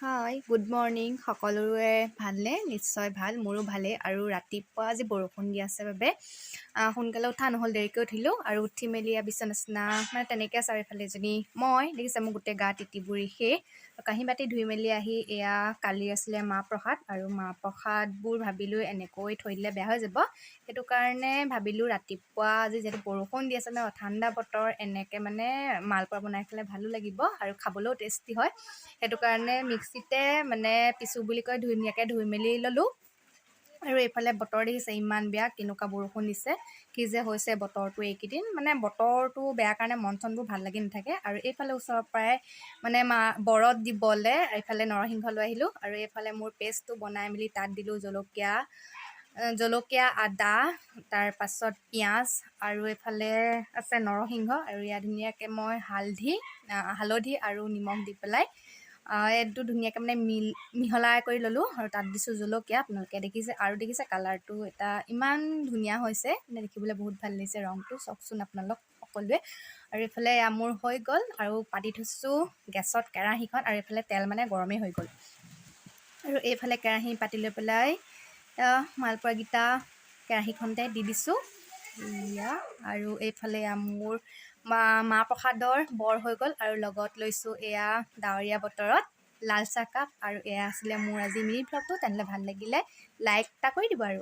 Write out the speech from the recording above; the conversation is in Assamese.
হাই, গুড মৰ্ণিং। সকলোৰে ভালনে? নিশ্চয় ভাল, মোৰো ভালেই। আৰু ৰাতিপুৱা আজি বৰষুণ দি আছে বাবে সোনকালে উঠা নহ'ল, দেৰিকৈ উঠিলোঁ। আৰু উঠি মেলি বিচনা চিচনা মানে তেনেকৈ আছে। আৰু এইফালে এজনী মই দেখিছে, মোৰ গোটেই গা তিতি বুৰি শেষ। কাঁহী বাতি ধুই মেলি আহি এয়া কালি আছিলে মাহ প্ৰসাদ আৰু মাহ প্ৰসাদবোৰ ভাবিলোঁ এনেকৈ থৈ দিলে বেয়া হৈ যাব। সেইটো কাৰণে ভাবিলোঁ ৰাতিপুৱা আজি যিহেতু বৰষুণ দি আছে ন, ঠাণ্ডা বতৰ, এনেকৈ মানে মালপোৱা বনাই খালে ভালো লাগিব আৰু খাবলৈও টেষ্টি হয়। সেইটো কাৰণে মিক্সিতে মানে পিছোঁ বুলি কৈ ধুনীয়াকৈ ধুই মেলি ল'লোঁ। আৰু এইফালে বতৰ দেখিছে ইমান বেয়া, কেনেকুৱা বৰষুণ দিছে। কি যে হৈছে বতৰটো এইকেইদিন, মানে বতৰটো বেয়া কাৰণে মন চনবোৰ ভাল লাগি নাথাকে। আৰু এইফালে ওচৰৰ পৰাই মানে মা বৰত দিবলৈ এইফালে নৰসিংহ লৈ আহিলোঁ। আৰু এইফালে মোৰ পেষ্টটো বনাই মেলি তাত দিলোঁ জলকীয়া জলকীয়া, আদা, তাৰপাছত পিঁয়াজ আৰু এইফালে আছে নৰসিংহ। আৰু ইয়াত ধুনীয়াকৈ মই হালধি হালধি আৰু নিমখ দি পেলাই এইটো ধুনীয়াকৈ মানে মিহলাই কৰি ল'লোঁ আৰু তাত দিছোঁ জলকীয়া। আপোনালোকে দেখিছে আৰু দেখিছে কালাৰটো এটা ইমান ধুনীয়া হৈছে, মানে দেখিবলৈ বহুত ভাল লাগিছে ৰংটো। চাওকচোন আপোনালোক সকলোৱে। আৰু এইফালে এয়া মোৰ হৈ গ'ল আৰু পাতি থৈছোঁ গেছত কেৰাহীখন। আৰু এইফালে তেল মানে গৰমেই হৈ গ'ল। আৰু এইফালে কেৰাহী পাতি লৈ পেলাই মালপোৱাকেইটা কেৰাহীখনতে দি দিছোঁ এয়া। আৰু এইফালে এয়া মোৰ মাহ প্ৰসাদৰ বৰ হৈ গ'ল। আৰু লগত লৈছোঁ এয়া ডাৱৰীয়া বতৰত লাল চাহ কাপ। আৰু এয়া আছিলে মোৰ আজি মিনি ভ্লগটো। তেনেহ'লে ভাল লাগিলে লাইক এটা কৰি দিব আৰু